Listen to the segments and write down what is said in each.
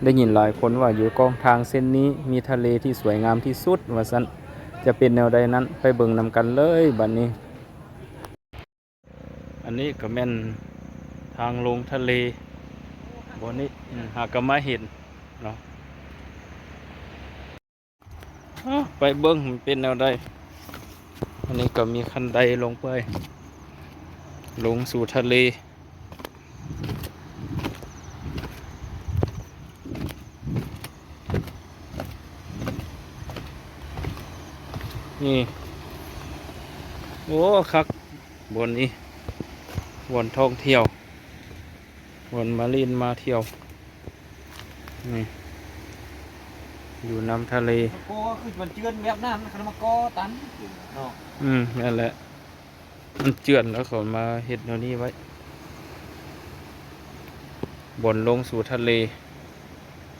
ໄດ້ຍິນຫຼາຍຄົນວ່າຢູ່ກ້ອງທາງເສັ້ນນີ້ມີທະເລທີ່ສວຍງາມທີ່ສຸດວ່າຊັ້ນ. ຈະເປັນແນວໃດນັ້ນ ໄປເບິ່ງນຳກັນເລີຍບັດນີ້. ອັນນີ້ກໍແມ່ນທາງລົງທະເລ ບ່ອນນີ້ ອາ ຫາກໍມາເຫັນເນາະ. ເອົາ ໄປເບິ່ງມັນເປັນແນວໃດ. ອັນນີ້ກໍມີຄັນໄດລົງໄປ ລົງສູ່ທະເລ. ນີ້ ໂອ້ ຄັກ ບ່ອນນີ້ ບ່ອນທ່ອງທ່ຽວ ບ່ອນມາຫຼິ້ນມາທ່ຽວ. ນີ້ ຢູ່ນຳທະເລ ມັນກໍຄືມັນເຈື່ອນແບບນັ້ນ ຄັນມາກໍ່ຕັນເນາະ. ອືມ ນັ້ນແຫຼະ ມັນເຈື່ອນແລ້ວເຂົາມາເຮັດແນວນີ້ໄວ້ ບ່ອນລົງສູ່ທະເລ.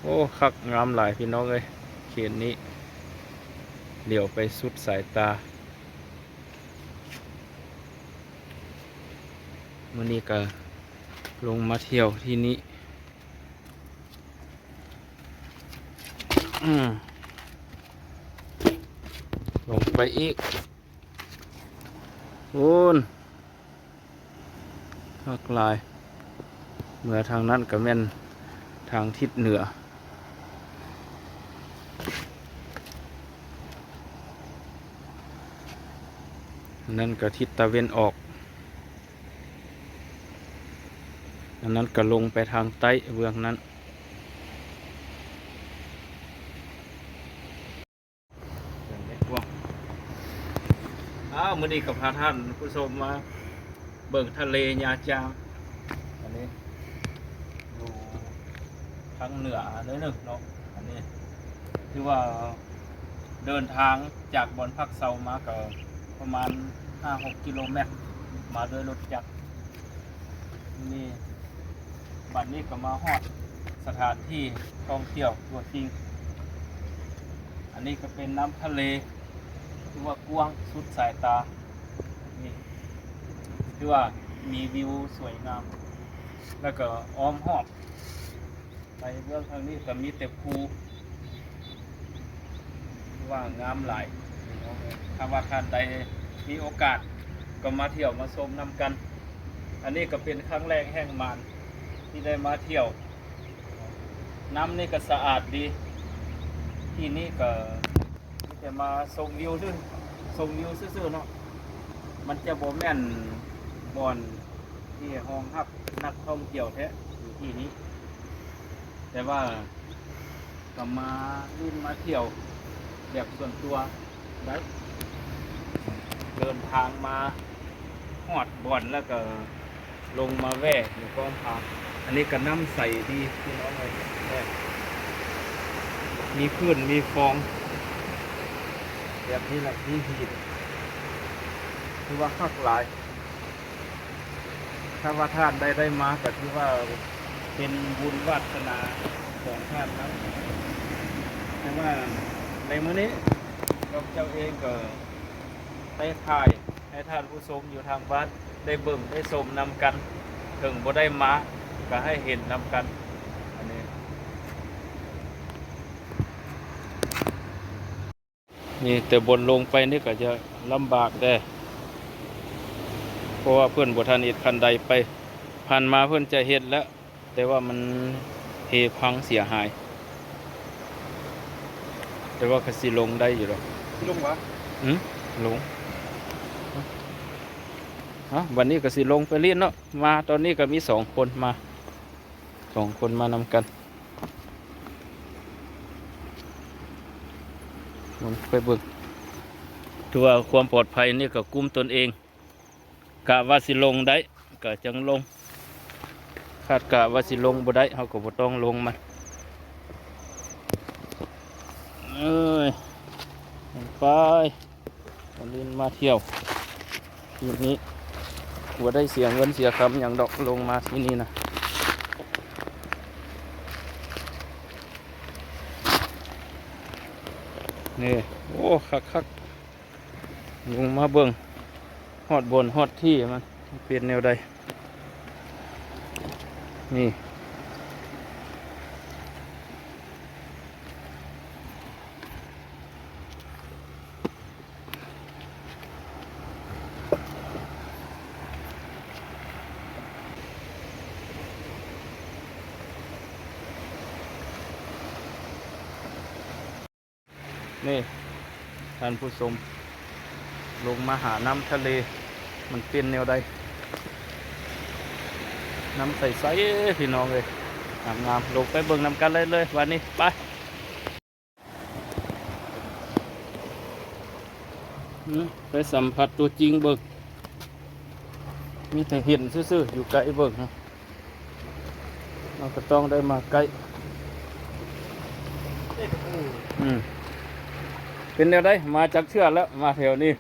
ໂອ້ ຄັກງາມຫຼາຍພີ່ນ້ອງເອີຍ ເຂດນີ້ ຫຼຽວໄປສຸດສາຍຕາ. ມື້ນີ້ກໍລົງມາທ່ຽວທີ່ນີ້ ອືມ ລົງໄປອີກ ໂອ້ນ ຄັກຫຼາຍ. ເມືອທາງນັ້ນກໍແມ່ນທາງທິດເໜືອ ອັນນັ້ນກໍທິດຕາເວັນອອກ ອັນນັ້ນກໍລົງໄປທາງໃຕ້ເບື້ອງນັ້ນ. ອ້າວ ມື້ນີ້ກໍພາທ່ານຜູ້ຊົມມາເບິ່ງທະເລຍາຈາງ ອັນນີ້ຢູ່ທາງເໜືອໜ້ອຍໜຶ່ງເນາະ. ອັນນີ້ຖືວ່າເດີນທາງຈາກບ່ອນພັກເຊົາມາກໍປະມານຫ້າຫົກກິໂລແມັດ ມາດ້ວຍລົດຈັກ. ນີ້ ບັດນີ້ກໍມາຮອດສະຖານທີ່ທ່ອງທ່ຽວຕົວຈິງ. ອັນນີ້ກໍເປັນນ້ຳທະເລ ຖືວ່າກວ້າງສຸດສາຍຕາ. ນີ້ ຖືວ່າມີວິວສວຍງາມ ແລ້ວກໍອ້ອມຮອບ ໄປເບື້ອງທາງນີ້ກໍມີແຕ່ພູ ວ່າງາມຫຼາຍ. ຖ້າວ່າທ່ານໃດມີໂອກາດກໍມາທ່ຽວມາຊົມນຳກັນ. ອັນນີ້ກໍເປັນຄັ້ງແລກແຫ່ງໝານທີ່ໄດ້ມາທ່ຽວ. ນ້ຳນີ້ກໍສະອາດດີ. ທີ່ນີ້ກໍມີແຕ່ມາຊົມວິວຊື່ ຊົມວິວຊື່ໆເນາະ. ມັນຈະບໍ່ແມ່ນບ່ອນ ທີ່ຮອງຮັບນັກທ່ອງທ່ຽວແທ້ຢູ່ທີ່ນີ້ ແຕ່ວ່າກໍມາຫຼິ້ນມາທ່ຽວແບບສ່ວນຕົວໄດ້ ເດີນທາງມາຮອດບ່ອນແລ້ວກໍລົງມາແວ່ຢູ່ກ້ອງທາງ. ອັນນີ້ກໍນ້ຳໃສດີພີ່ນ້ອງເອີຍ ແບບມີຄື້ນມີຟອງແບບນີ້ແຫຼະ ມີຫີນ ຖືວ່າຄັກຫຼາຍ. ຖ້າວ່າທ່ານໃດໄດ້ມາກໍຖືວ່າເປັນບຸນວາດສະໜາຂອງທ່ານນຳ. ແຕ່ວ່າໃນມື້ນີ້ຂ້າພະເຈົ້າເອງກໍໄດ້ຖ່າຍໃຫ້ທ່ານຜູ້ຊົມຢູ່ທາງບ້ານໄດ້ເບິ່ງໄດ້ຊົມນຳກັນ, ເຖິງບໍ່ໄດ້ມາກໍໃຫ້ເຫັນນຳກັນ. ອັນນີ້ ນີ້ແຕ່ບົນລົງໄປນີ້ກໍຈະລຳບາກແດ່ ເພາະວ່າເພິ່ນບໍ່ທັນເຮັດຄັນໄດໄປ. ຜ່ານມາເພິ່ນຈະເຮັດແລ້ວ ແຕ່ວ່າມັນເພພັງເສຍຫາຍ, ແຕ່ວ່າກໍຊິລົງໄດ້ຢູ່ດອກ. ລົງຫວາ? ຫືມ? ລົງ. ເອົ້າ ບັດນີ້ກໍຊິລົງໄປຫຼິ້ນເນາະ. ມາຕອນນີ້ກໍມີສອງຄົນມາ, ສອງຄົນມານຳກັນ. ລົງໄປເບິ່ງ. ຖືວ່າຄວາມປອດໄພນີ້ກໍກຸມຕົນເອງ. ກະວ່າຊິລົງໄດ້ກໍຈັ່ງລົງ, ຄາດກະວ່າຊິລົງບໍ່ໄດ້ ເຮົາກໍບໍ່ຕ້ອງລົງມັນ. ເອີຍ ໄປ ມາຫຼິ້ນມາທ່ຽວຢູ່ນີ້ ບໍ່ໄດ້ເສຍເງິນເສຍຄຳຫຍັງດອກ ລົງມາທີ່ນີ້ນະ. ນີ້ ໂອ້ ຄັກໆ ລົງມາເບິ່ງ ຮອດບ່ອນຮອດທີ່ມັນເປັນແນວໃດ. ນີ້ ນີ້ທ່ານຜູ້ຊົມ ລົງມາຫານ້ຳທະເລ ມັນເປັນແນວໃດ? ນ້ຳໃສໆ ພີ່ນ້ອງເອີຍ ງາມໆ. ລົງໄປເບິ່ງນຳກັນໄດ້ເລີຍບາດນີ້ ໄປ. ອືມ ໄປສຳຜັດຕົວຈິງເບິ່ງ ມີແຕ່ເຫັນຊື່ໆ ຢູ່ໄກເບິ່ງ ເຮົາກໍຕ້ອງໄດ້ມາໃກ້. ອືມ ເປັນແນວໃດ? ມາຈັກເທື່ອແລ້ວ ມາແຖວນີ້?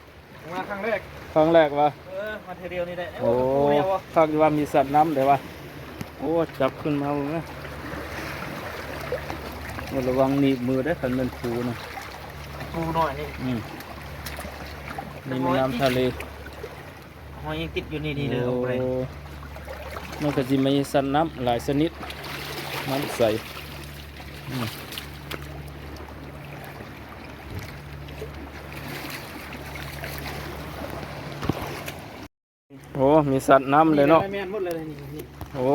ມາຄັ້ງແລກ. ຄັ້ງແລກວະ? ເອີ ມາເທື່ອດຽວນີ້ແຫຼະ. ໂອ້ ໂອ້ ຄັກຢູ່ວ່າມີສັດນ້ຳເດ້ວະ. ໂອ້ ຈັບຂຶ້ນມາເບິ່ງນະ. ໂອ້ ລະວັງໜີບມືເດ້ ຄັນແມ່ນປູນະ. ປູນ້ອຍນີ້. ອືມ ນີ້ແມ່ນນ້ຳທະເລ. ຫອຍຍັງຕິດຢູ່ນີ້ໆ ເດີ. ໂອ້ ເອົາໄປ ມັນກໍຊິມີສັດນ້ຳຫຼາຍຊະນິດ ນ້ຳໃສ. ອືມ ໂອ້ ມີສັດນ້ຳເລີຍເນາະ. ແມ່ນໝົດເລີຍນີ້. ໂອ້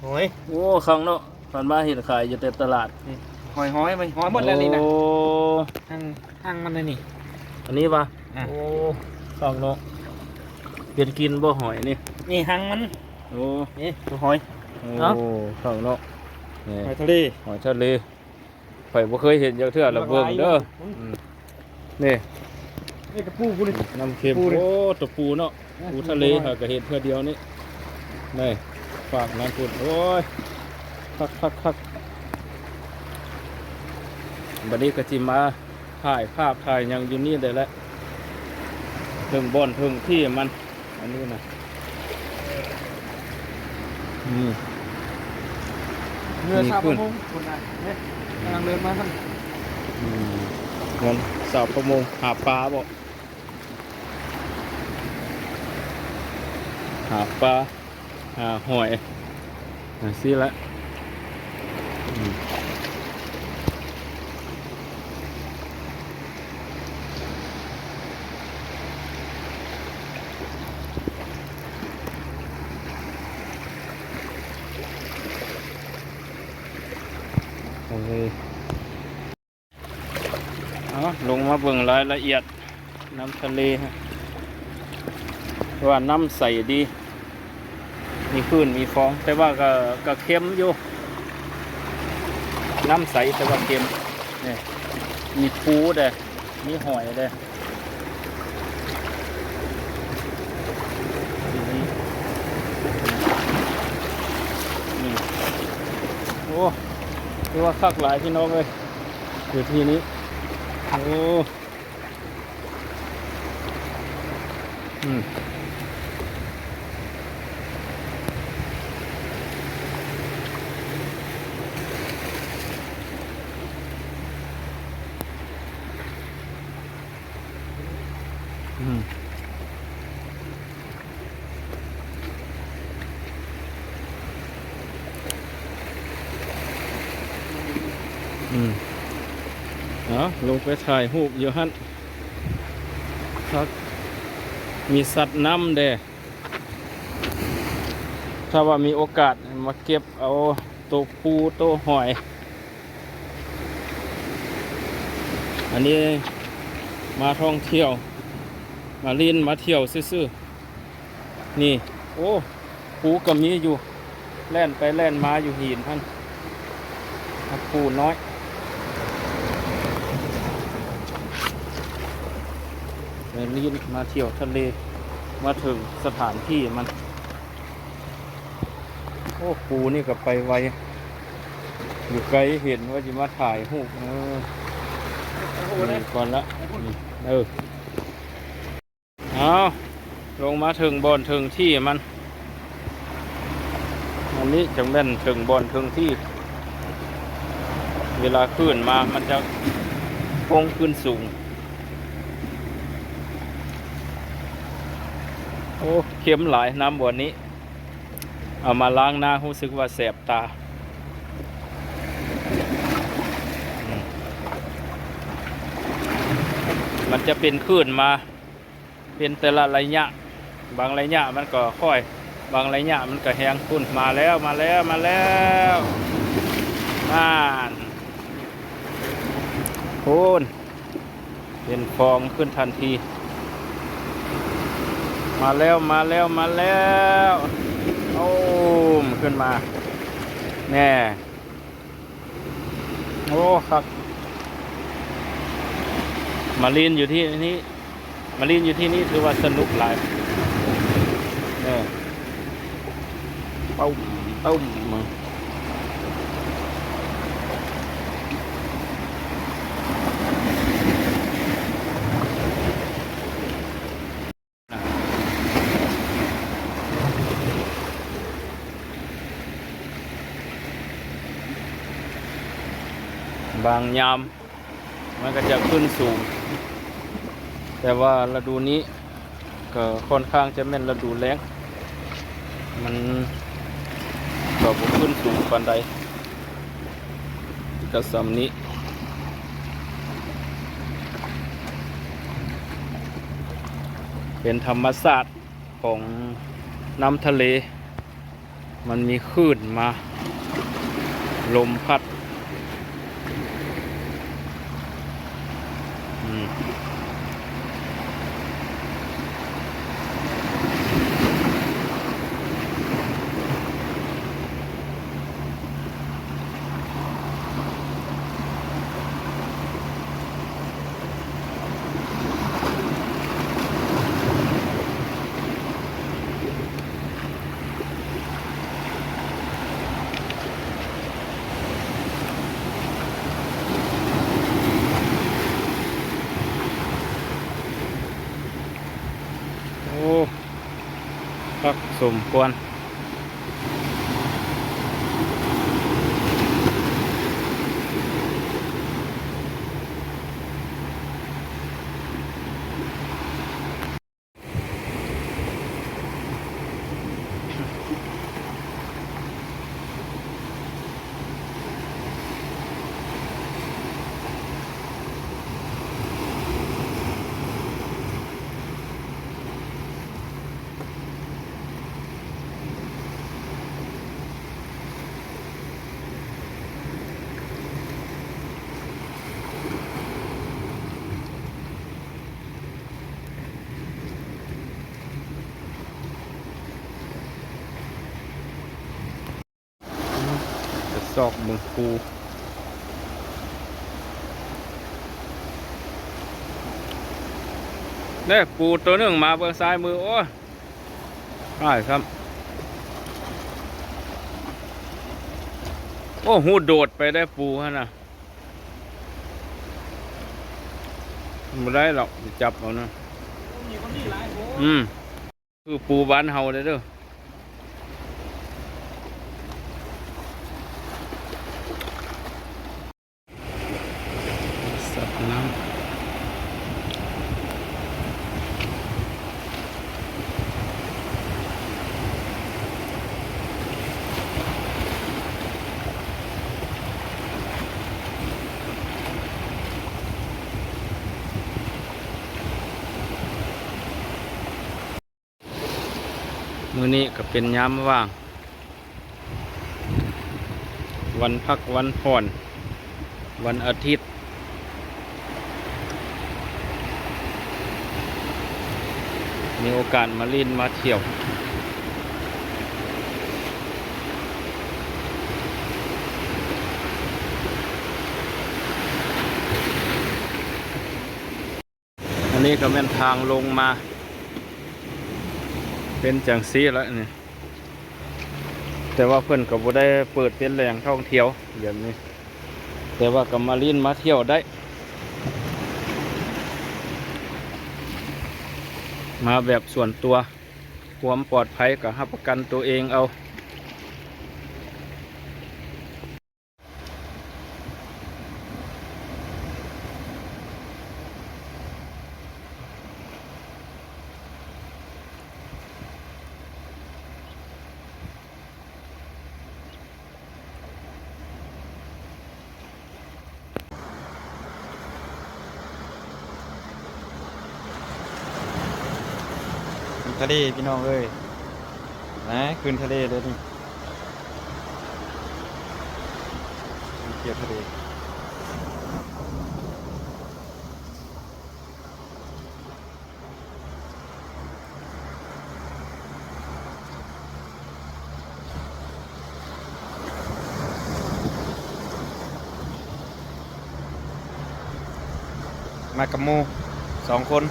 ຫອຍ. ໂອ້ ຄັກເນາະ ຜ່ານມາເຫັນຂາຍຢູ່ແຕ່ຕະຫຼາດ. ຫອຍ ຫອຍ ຫອຍໝົດແລ້ວນີ້ນະ. ໂອ້ ຫາງ ຫາງມັນນີ້. ອັນນີ້ວະ? ອ່າ ໂອ້ ຄັກເນາະ. ເປັນກິນບໍ່ຫອຍນີ້? ນີ້ຫາງມັນ. ໂອ້ ນີ້ຫອຍ. ໂອ້ ເນາະ ຄັກເນາະ. ນີ້ ຫອຍທະເລ ຫອຍທະເລ. ຂ້ອຍບໍ່ເຄີຍເຫັນຈັກເທື່ອລະເບິ່ງເດີ. ອືມ ນີ້ ນີ້ກະປູພຸ້ນ ນ້ຳເຄັມ. ປູນີ້ ໂອ້ ຕົວປູເນາະ. ເອີ ປູທະເລ ຫາກະເຫັນເທື່ອດຽວນີ້. ນີ້ ຟາກນັ້ນພຸ້ນ. ໂອ້ຍ ຄັກໆໆ. ບັດນີ້ກໍຊິມາຖ່າຍພາບຖ່າຍຫຍັງຢູ່ນີ້ໄດ້ແຫຼະ ເຖິງບ່ອນເຖິງທີ່ມັນ. ອັນນີ້ນະ ອືມ ເຮືອຊາວປະມົງພຸ້ນນະ ເດ້ ກຳລັງເດີນມາຫັ້ນ. ອືມ ເຮືອຊາວປະມົງຫາປາບໍ? ຫາປາ ຫາຫອຍ ຈັ່ງຊີ້ລະ. ອືມ ໂອເຄ. ເອົາ ລົງມາເບິ່ງລາຍລະອຽດນ້ຳທະເລ ວ່ານ້ຳໃສດີ ມີຄື້ນມີຟອງ ແຕ່ວ່າກໍ ກໍເຄັມຢູ່ ນ້ຳໃສແຕ່ວ່າເຄັມ. ນີ້ ມີປູເດ້ ມີຫອຍເດ້. ນີ້ ໂອ້ ຖືວ່າຄັກຫຼາຍພີ່ນ້ອງເອີຍ ຢູ່ທີ່ນີ້. ໂອ້ ອືມ ອືມ ອືມ ເອົາ ລົງໄປຖ່າຍຮູບຢູ່ຫັ້ນ ຄັກ ມີສັດນ້ຳແດ່. ຖ້າວ່າມີໂອກາດມາເກັບເອົາໂຕປູໂຕຫອຍ. ອັນນີ້ມາທ່ອງທ່ຽວ ມາຫຼິ້ນມາທ່ຽວຊື່ໆ. ນີ້ ໂອ້ ປູກໍມີຢູ່ ແລ່ນໄປແລ່ນມາຢູ່ຫີນຫັ້ນ ປູນ້ອຍ. ໄປຫຼິ້ນມາທ່ຽວທະເລ ມາເຖິງສະຖານທີ່ມັນ. ໂອ້ ປູນີ້ກໍໄປໄວ ຢູ່ໄກເຫັນວ່າຊິມາຖ່າຍຮູບ. ເອີ ເອົາ ໄປພຸ້ນ ໄປພຸ້ນ ນີ້ກ່ອນລະ. ນີ້ ເອີ ເອົາ ລົງມາເຖິງບ່ອນເຖິງທີ່ມັນ. ອັນນີ້ຈັ່ງແມ່ນເຖິງບ່ອນເຖິງທີ່ ເວລາຄື້ນມາມັນຈະໂປ່ງຂຶ້ນສູງ. ໂອ້ ເຄັມຫຼາຍນ້ຳບ່ອນນີ້. ເອົາມາລ້າງໜ້າຮູ້ສຶກວ່າແສບຕາ. ອືມ ມັນຈະເປັນຄື້ນມາ ເປັນແຕ່ລະໄລຍະ, ບາງໄລຍະມັນກໍຄ່ອຍ, ບາງໄລຍະມັນກໍແຮງ. ພຸ້ນ ມາແລ້ວ, ມາແລ້ວ, ມາແລ້ວ. ນັ້ນ. ໂອ້ນ ເປັນຟອງຂຶ້ນທັນທີ. ມາແລ້ວ ມາແລ້ວ ມາແລ້ວ ໂອ້ມ ຂຶ້ນມາແນ່. ໂອ້ ຄັກ ມາຫຼິ້ນຢູ່ທີ່ນີ້ ມາຫຼິ້ນຢູ່ທີ່ນີ້ຖືວ່າສະໜຸກຫຼາຍ. ເອີ ປຶ້ມ ປຶ້ມ. ບາງຍາມມັນກໍຈະຂຶ້ນສູງ ແຕ່ວ່າລະດູນີ້ກໍຄ່ອນຂ້າງຈະແມ່ນລະດູແລ້ງ ມັນກໍບໍ່ຂຶ້ນສູງປານໃດ. ກໍສ່ຳນີ້ ເປັນທຳມະຊາດຂອງນ້ຳທະເລ ມັນມີຄື້ນມາ ລົມພັດ ອືມ. ໂອ້ ຄັກສົມຄວນ. ໄປຊອກເບິ່ງປູ ເດ້ ປູໂຕໜຶ່ງມາເບິ່ງຊ້າຍມື. ໂອ້ຍ ຫຼາຍຊ້ຳ. ໂອ້ ຫູໂດດໄປໄດ້ປູຫັ້ນນະ. ບໍ່ໄດ້ດອກ ໄປຈັບເອົານະ. ອືມ ຄືປູບ້ານເຮົາເດີ້. ສັດນ້ຳ. ມື້ນີ້ກໍເປັນຍາມວ່າງ ວັນພັກວັນຜ່ອນ ວັນອາທິດ ມີໂອກາດມາຫຼິ້ນມາທ່ຽວ. ອັນນີ້ກໍແມ່ນທາງລົງມາ ເປັນຈັ່ງຊີ້ລະນີ້ ແຕ່ວ່າເພິ່ນກໍບໍ່ໄດ້ເປີດເປັນແຫຼ່ງທ່ອງທ່ຽວແບບນີ້ ແຕ່ວ່າກໍມາຫຼິ້ນມາທ່ຽວໄດ້ ມາແບບສ່ວນຕົວ ຄວາມປອດໄພກໍຮັບປະກັນຕົວເອງເອົາ. ทะเลพี่น้องเอ้ย นะ ขึ้นทะเลเลยนี่ ท่องเที่ยวทะเล ມາກັບໝູ່ສອງຄົນ.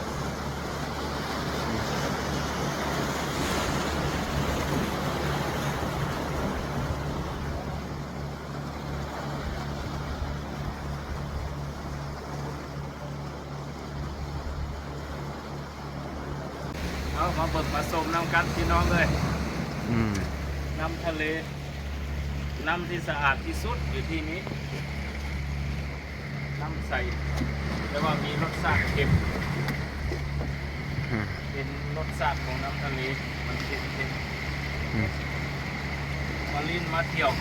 ເອົາ ມາເບິ່ງມາຊົມນຳກັນພີ່ນ້ອງເອີຍ. ອືມ ນ້ຳທະເລ ນ້ຳທີ່ສະອາດທີ່ສຸດຢູ່ທີ່ນີ້ ນ້ຳໃສ ແຕ່ວ່າມີລົດຊາດເຄັມ. ອືມ ເປັນລົດຊາດຂອງນ້ຳທະເລ ມັນເຄັມໆ. ອືມ ມາຫຼິ້ນມາທ່ຽວ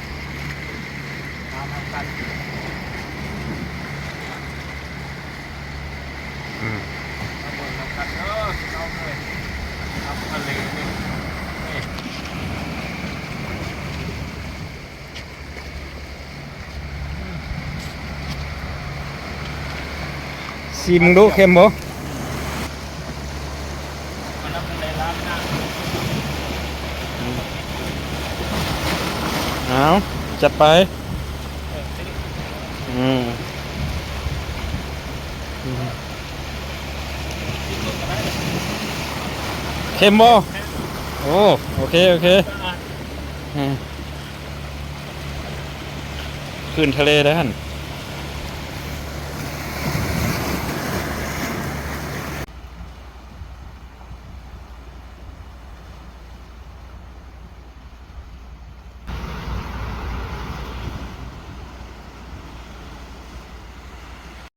ມານຳກັນ. ອືມ ມາເບິ່ງນຳກັນເດີພີ່ນ້ອງເອີຍ ນ້ຳທະເລນີ້ ນີ້ ຊີມເບິ່ງດູ ເຄັມບໍ່? ເອົາ ຈັດໄປ. ອືມ ອືມ ເຄັມບໍ່? ໂອ້ ໂອເຄ ໂອເຄ. ອືມ ຄື້ນທະເລເດ້ຫັ້ນ.